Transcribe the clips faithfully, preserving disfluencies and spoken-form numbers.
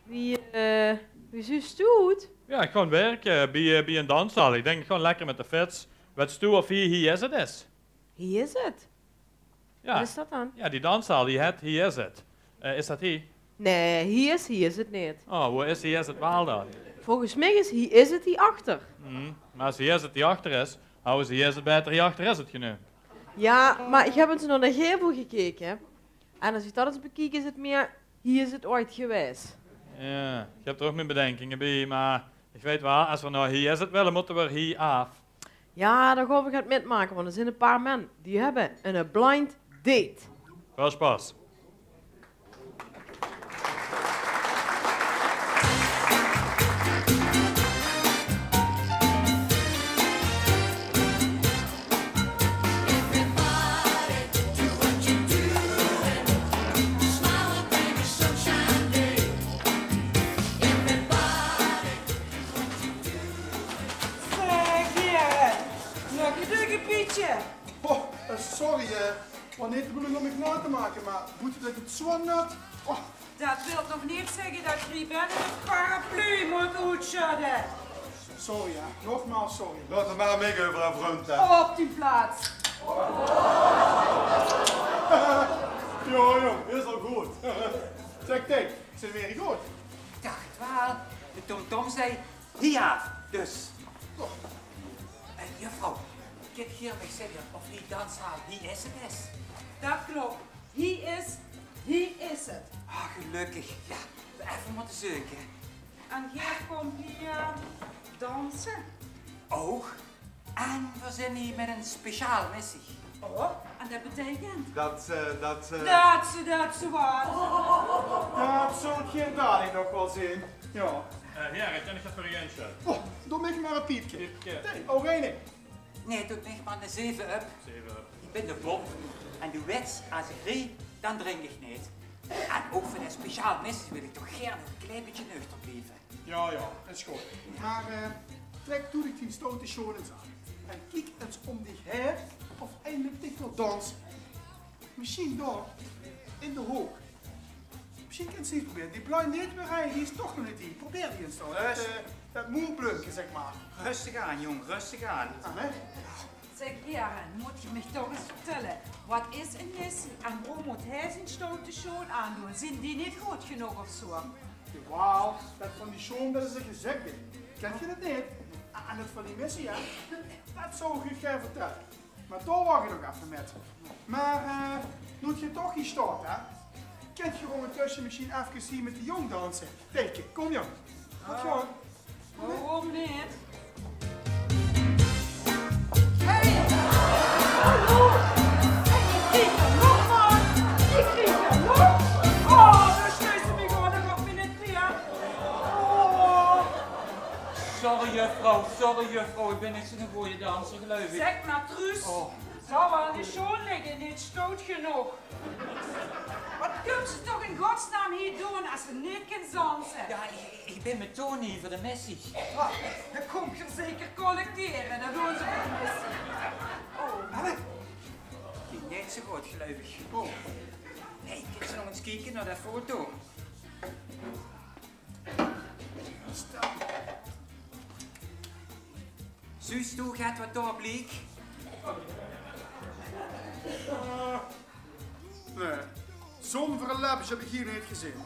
Wie, eh, wie zuus doe oet? Jao, ich gaon wirke bie, eh, bie ein danszaal. Ich dink, ich gaon lekker mit de fiets. Wèts doe of hie, hie is 't is? Hie is 't. Jao. Wat is dat dan? Jao, die danszaal, die het hie is 't. Eh, is dat hie? Nae, hie is, hie is 't neet. Oh, wo is hie is 't waal dan? Volges mich is hie is 't hie achter. Hm, mer es hie is 't hie achter is, hawwe ze hie is 't baeter hie achter is 't geneump. Jao, mer ich höb ins nao de gevel gekeke. En es ich dat ins bekiek, is 't mieë hie is 't ooit gewaes. Jao, ich höb d'r ouch mien bedinkinge bie, mer ich weit waal, es v'r nao hie is 't wille, mótte v'r hie aaf. Jao, dao gaon v'r get mitmake, want d'r zeen e paar men die höbbe ein blind date. Väöl sjpas. Zeg, hie, nog ein dugge pietje. Oh, eh, sorry, eh. Waal neet de bedoeling óm uch nao te make, mer boete det 't zon nat. Oh. Det wilt nog neet zègke det ich hie binne de paraplu mót oetsjödde. Sorry, hè. Nogmaals sorry. Laot 't mer aan mich euver, vrundj, hè. Op die plaats. Jao, jao, is al good. Zeg, Tijn, zeen v'r hie good? Dach 't waal. De tomtom zag: hie aaf, dus. Eh, juffrouw, kint geer mich zègke of die danszaal hie is 't is? Det klop. Hie is, hie is 't. Ah, gelökkig. Jao, effe mótte zeuke. En geer kómp hie danse? Ouch. En v'r zeen hie mit ein speciaal missie. Oh, en det beteikent? Det, eh, det, eh, det ze, det ze waat. Det zult geer dalik nog waal zeen. Jao. Eh, hie, ich kin get veur uch insjödde. Oh, doot mich mer ein piepke. Piepke. Hey, ouch eine. Nae, doot mich mer ein zeve up. Zeve up. Ich bin de Bob. En doe weits, es ich rie, dan drink ich neet. En ouch veur de speciaal missie wil ich toch gaer ein klein bietje nuchter blieve. Jao, jao, is good. Mer, eh, trèk doe dich dien stoute sjoon ins aan. En kiek ins óm dich haer of eine mit dich wilt danse. Mesjien dao, in de hook. Mesjien kins se 't ins probere. Die blind date-werei, die is toch nog neet hie. Probeer die ins dao. Det, eh, det moerbleumke, zeg mer. Rustig aan, jóng, rustig aan. Aan, hè? Zeg, heren, mót geer mich toch ins vertèlle. Waat is ein missie en wo mót hae zien stoute sjoon aandoon? Zeen die neet groot genóg of zoe? Jawaal, det van die sjoon, det is ein gezègde. Kint geer det neet? En det van die missie, hè? Det zou ich uch gaer vertèlle. Mer dao wach ich nog effe mit. Mer, eh, noe geer toch hie staot, hè? Kint geer óngertösse mesjien efkes hie mit de jóng danse? Tijke, kóm jóng. Kóm jóng. Waorom neet? Hey! Hallo! Hey, ich krieg d'r nog van! Ich krieg d'r nog! Oh, dan sjteis se mich gewoon nog op mien pie. Oh. Sorry, juffrouw, sorry, juffrouw. Ich bin neet zoe'n goje danser, geluif ich. Zeg mer, Truus. Oh. Zou waal aan de sjoon ligke, neet stout genóg. Waat kums se toch in godsnaam hie doon es se neet kins danse? Jao, ich, ich bin mit Tony veur de missie. Ah, dan kómp geer zeker collectere, det doon ze veur de missie. Oh. Allee. Ging neet zoe good, geluif ich. Oh. Hey, kins se nog ins kieke nao de foto? Zuus doe get waat dao bliek? Nae, zoe'n verlepsj höb ich hie neet gezeen.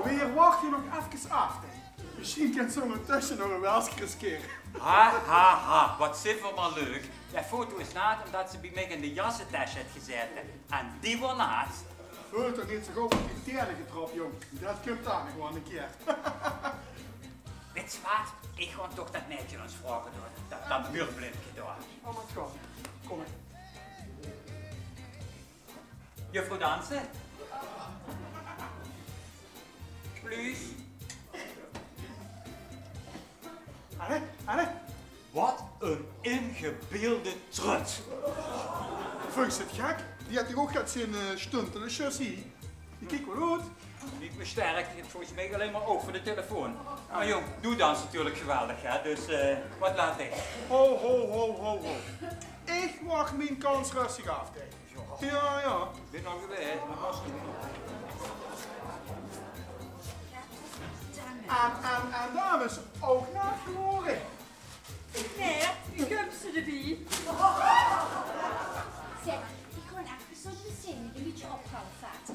Veer wachte nog efkes aaf, hè. Mesjien kint ze óngertösse nog ein welske riskere. Ha, ha, ha, waat zeen v'r mer leuk. De foto is naat ómdet ze bie mich in de jassetes haet gezaete. En die waor naat. Veul toch neet zoe gauw op die tiene getrap, jóng. Det kump dao nog waal ein kier. Weits se waat? Ich gaon toch det maedje ins vraoge, dao. Det, det muurbleumke dao. Oh, mien god. Kóm. Juffrouw Dansen? Please. Anne, Anne. Waat ein ingebeelde trut. Vónjs se 't gek? Die haet toch ouch get zeen, eh, stuntele, zjus hie. Die kiek waal good. Neet mieë sterk, die haet volges mich allein mer oug veur de telefoon. Mer jóng, doe dans natuurlik geweldig, hè, dus, eh, waat laot ich? Ho, ho, ho, ho, ho. Ich wach mien kans rustig aaf, Tijn. Jao, jao. Bin al gewaes, mer was neet. En, en, en dames, ouch naat gewore. Nae, wie kump ze d'rbie? Zeg, ich gaon effe zo'n wc, ein bietje opgave vate.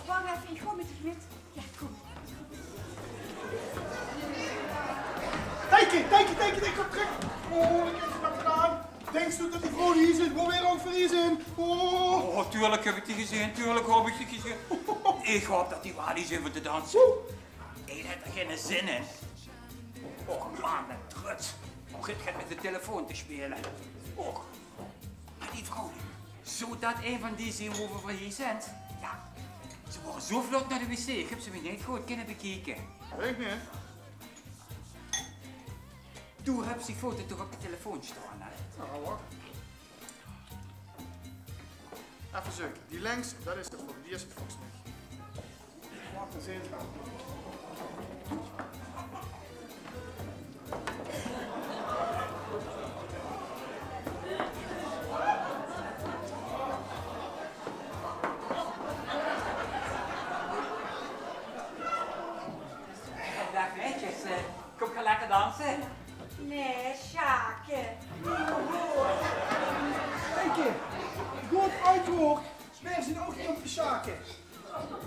Wach effe, ich gaon mit dich mit. Ja, kom. Tijke, Tijke, Tijke, Tijke, kom trök. Oh, ich höb 't waal gedaon. Dinks doe det die vrouwe hie zeen? Wo waere ouch veur hie zeen? Oh. Oh, tuurlik höb ich die gezeen, tuurlik höb ich die gezeen. Ich haop det die waal hie zeen veur te danse. Oeh. Ich haw d'r geine zin in. Och man, det trut. Och, ich höb mit de telefoon te speule. Och, mer die vrouw, zów det ein van die zeen wo veur hie zeen? Ja, ze waore zo vlot nao de wc, ich höb ze mich neet good kinne bekieke. Weit ich neet. Doe höbs die foto toch op de telefoon staon, hè? Ja, wach. Effe zeuke. Die links, det is de foto. Die is 't volges mich. Wach ins effe. Daag maedjes, eh, kómp geer lekker danse? Nae, sjake. Tijke, good oetgehuurd. Veer zeen ouch hie óm te sjake.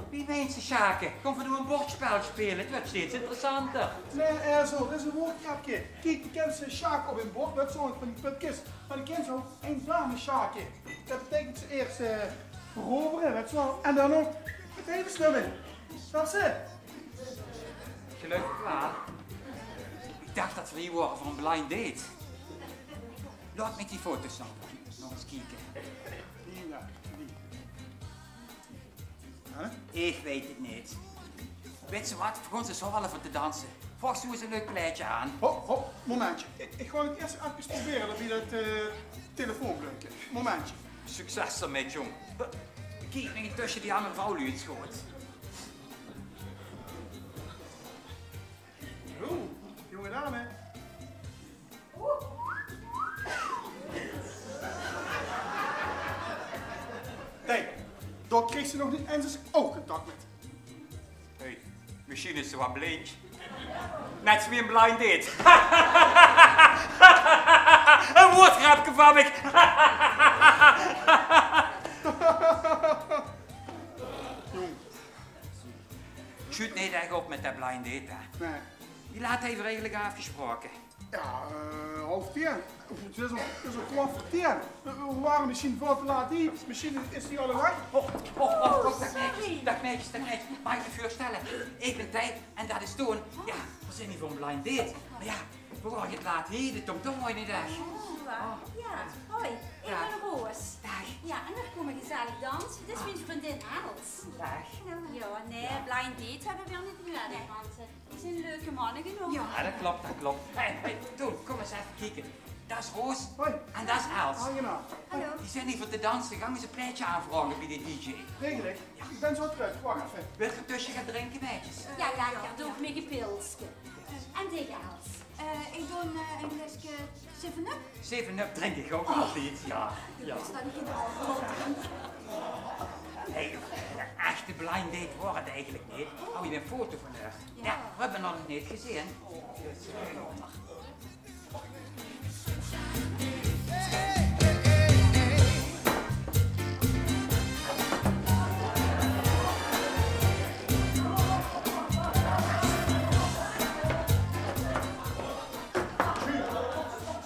Wie meins te sjake? Kómme veer noe ein bordspel speule? 't Wuuert steeds interessanter. Nae, eh, zo, det is ein woordgrepke. Kiek, doe kins, eh, sjake op ein bord, det zeen van die pupkes. Mer doe kins ouch ein dame sjake. Det beteikent ze eers, eh, verovere, wèts se waal. En dan nog 't hele snumme. Snap se? Geluif ich waal. Ich dach det veer hie waore veur ein blind date. Laot mich die foto's nog, nog ins kieke. Hè? Ich weit 't neet. Wèts se waat? Veer gaon ze zo waal effe te danse. Vraog ze ins ein leuk plaetje aan. Ho, ho, momentje. Ich, ich gaon 't eers effe probere via det, eh, telefoonblökske. Momentje. Succes d'rmit, jóng. Kiek mich intösse die anger vrouwluuj ins good. Oeh, jónge dame. Nae, dao krieg ze nog neet ins 't ougcontact mit. Hey, mesjien is ze waal blindj. Net wie ein blind date. Ein woordgrepke van mich. Jóng. Sjuut neet ech op mit det blind date, hè. Nae. Wie laat höbbe veer eigelik aafgesjpraoke? Ja, eh, haof tieën. 't Is al, 't is al kwart veur tieën. Eh, veer waore mesjien väöl te laat hie. Mesjien is die al weg. Oh, oh, oh, oh, daag maedjes, daag maedjes, daag maedjes. Maag ich mich veurstelle? Ich bön Tij en det is Toon. Ja, veer zeen hie veur ein blind date. Mer ja, veer waore te laat hie, de tomtom waor neet ech. Oh, ja. Hoi, ich bön Roos. Daag. Ja, en veer kómme gezellig danse. Dit is mien vriendin Els. Daag. Ja, nae, blind date höbbe veer neet nudig, want, eh, Veer zeen leuke manne genóg. Ja, det klop, det klop. Hey, hey, Toon, kóm ins effe kieke. Det is Roos. Hoi. En det is Els. Aangenaam. Hallo. Die zeen hie veur te danse. Gank ins ein plaetje aanvraoge bie de dj. Regel ich. Ja. Ich bön zo trök. Wach effe. Wilt geer intösse get drinke, maedjes? Ja, lekker. Doot mich ein pilske. En dich, Els? Eh, ich doon, eh, ein glaeske Seven-Up. Seven-Up drink ich ouch altied, ja. Ja. Det is dan gein alcohol drink. Hey, ein echte blind date waor 't eigelik neet. Haw ich ein foto van häör? Ja. Ja, veer höbbe häör nog neet gezeen.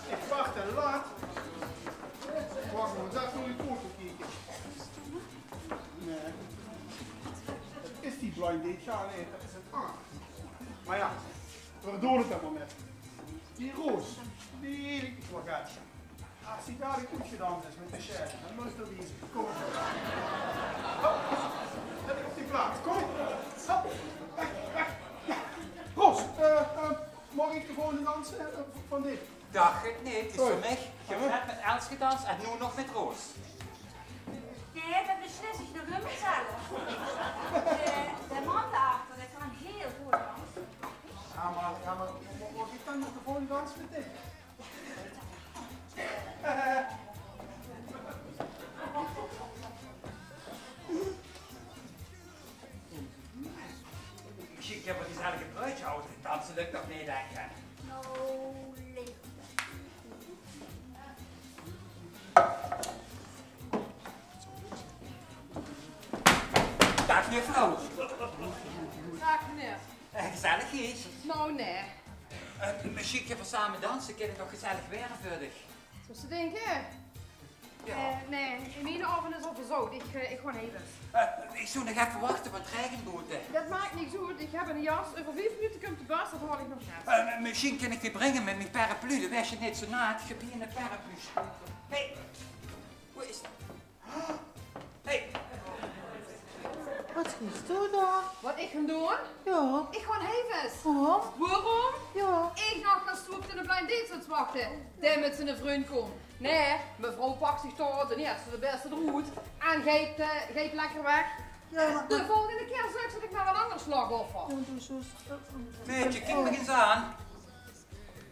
Ich wach te laat. Wach, ich mót effe in die foto kieke. Nae. Det is die blind date gaar neet, det is 't aan. Mer ja, veer doon 't dan mer mit. Die Roos, die, die, ich wach effe. Es die dao good gedans is mit de chaise, dan mót ich d'r bie zeen. Kóm. Hop. Zèt ich op die plaat. Kóm. Hop. Weg, weg. Ja. Roos, eh, eh, maag ich de volgende dans, eh, van dit? Dach 't neet, is veur mich. Ich höb net mit Els gedans en noe nog mit Roos. Nae, det beslis ich nog ummer zelf. De, de man dao-achter, dae kan hieël good danse. Ja, mer, ja, mer, maag ich dan nog de volgende dans mit dich? Ich zeen Ich höb ein gezellig bruudje oetgedanse, lök toch neet, hè? Noe, leef. Daag, juffrouw. Daag, meneer. Eh, gezellig hie. Noe, nae. Eh, mesjiens kinne v'r same danse, kinne v'r toch gezellig waere veur dich. Zóws se dinke? Jao. Eh, nae, in miene aove is al verzout. Ich, eh, ich gaon heen. Eh, ich zów nog effe wachte, want 't raegent boete. Det maak niks oet. Ich höb ein jas. Euver vief minute kump de bus, det haol ich nog net. Eh, mesjiens kin ich die bringe mit mien paraplu. Dan waers se neet zo naat. Ich höb hie ein paraplu. Hey, wo is det? Hey. Waat geis doe dan? Waat ich gaon doon? Jao. Ich gaon heen. Waorom? Waorom? Jao. Ich dach det doe op de blind date zóws wachte. Dae mit ziene vrundj kump. Nae, mevrouw pak zich toch de ierste de bèste d'roet en geit, eh, geit lekker weg. Jao, mer de volgende kier zörg det ich mer ein anger slachtoffer. Jao, doe zóws, eh, Maedje, kiek mich ins aan.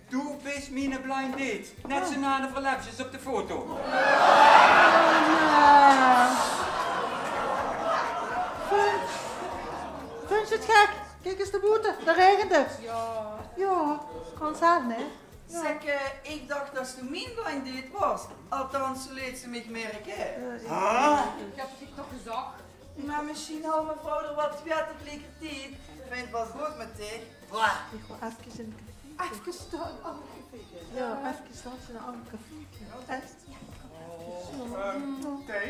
Doe bis miene blind date. Net zo naat of v'r lèfkes op de foto. Vunjs se 't gek? Kiek ins nao boete, dao raegent 't. Jao. Jao, kan zeen, hè? Zèk, eh, ich dach det doe mien blind date waas. Althans, zo leet ze mich merke. Eh, jao. Huh? Ich höb 't dich toch gezag. Mer mesjiens haw mevrouw d'r waal twieë tegeliekertied. Ich vinj 't waal good mit dich. Wah. Ich gaon efkes in 't café. Efkes staon, oh, café. Jao, efkes staon in 'n anger café. Ech? Ehm, Thei,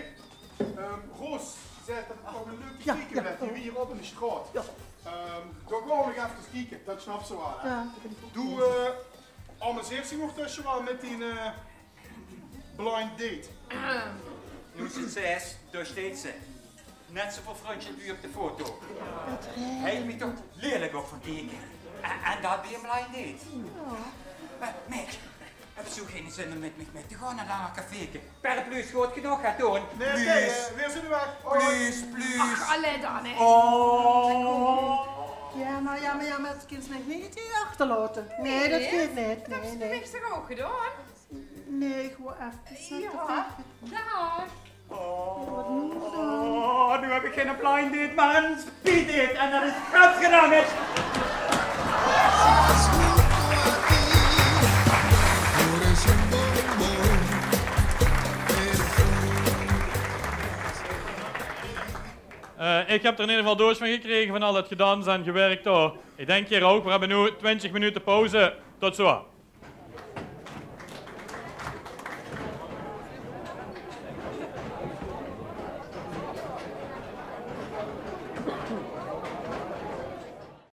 ehm, Roos zag det 't nog 'n leuk cafeetje waas, die hie op in de straot. Jao. Ehm, dao gaon v'r nog efkes kieke, det snaps se waal, hè? Jao, det kin ich good. Doe, eh, amuseers dich óngertösse waal mit die, eh, blind date. Noe, ze zaes, dao steit ze. Net zoväöl vrundjes wie op de foto. Hae haet mich toch lelik opgekeke. En, en det bie ein blind date. Eh, Maedje, höbs doe geine zin óm mit mich mit te gaon nao 't anger cafeetje? Paraplu is good genóg, hè, Toon? Nae, nae, eh, veer zeen weg. Hoi. Please, please. Ach, allee dan, hè. Oh. Jao, mer, jao, mer, jao, mer 't kins mich neet hie achterlaote. Nae, det geit neet. Det höbs se veur mich toch ouch gedaon? Nae, ich wou efkes zègke. Jao, daag. Oh, waat noe dan? Oh, noe höb ich geine blind date, mer ein speed date. En det is good gedaon, hè. Eh, ich höb d'r in eder geval doeas van gekrege van al det gedans en gewirk dao. Ich dink geer ouch, veer höbbe noe twintig minute pauze. Tot zo.